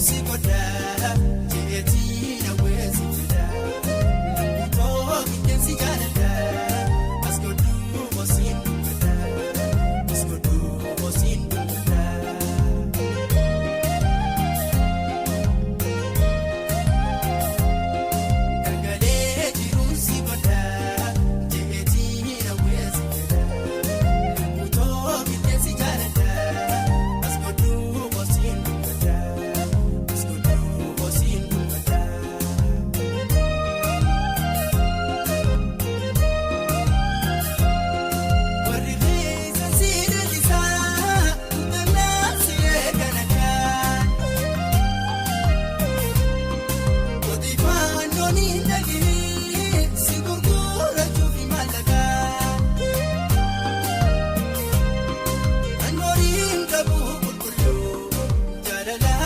si godhaa jeetii na weessi fedhaa lubbutoo qilleensi jaaladhaa as godhuu kosiin dhungataa as godhuu kosiin dhungataa. Gargalee jiruun si godhaa jeetii na weessi fedhaa lubbutoo qilleensi jaaladhaa as godhuu kosiin dhungataa as godhuu kosiin dhungataa. Warri keessa si lalisaa kutannaa si eegan akkaan. Odeeffannoon hin dhageenye si gurgurachuuf maallaqaa. Angooriin qabu qulqulluu jaalala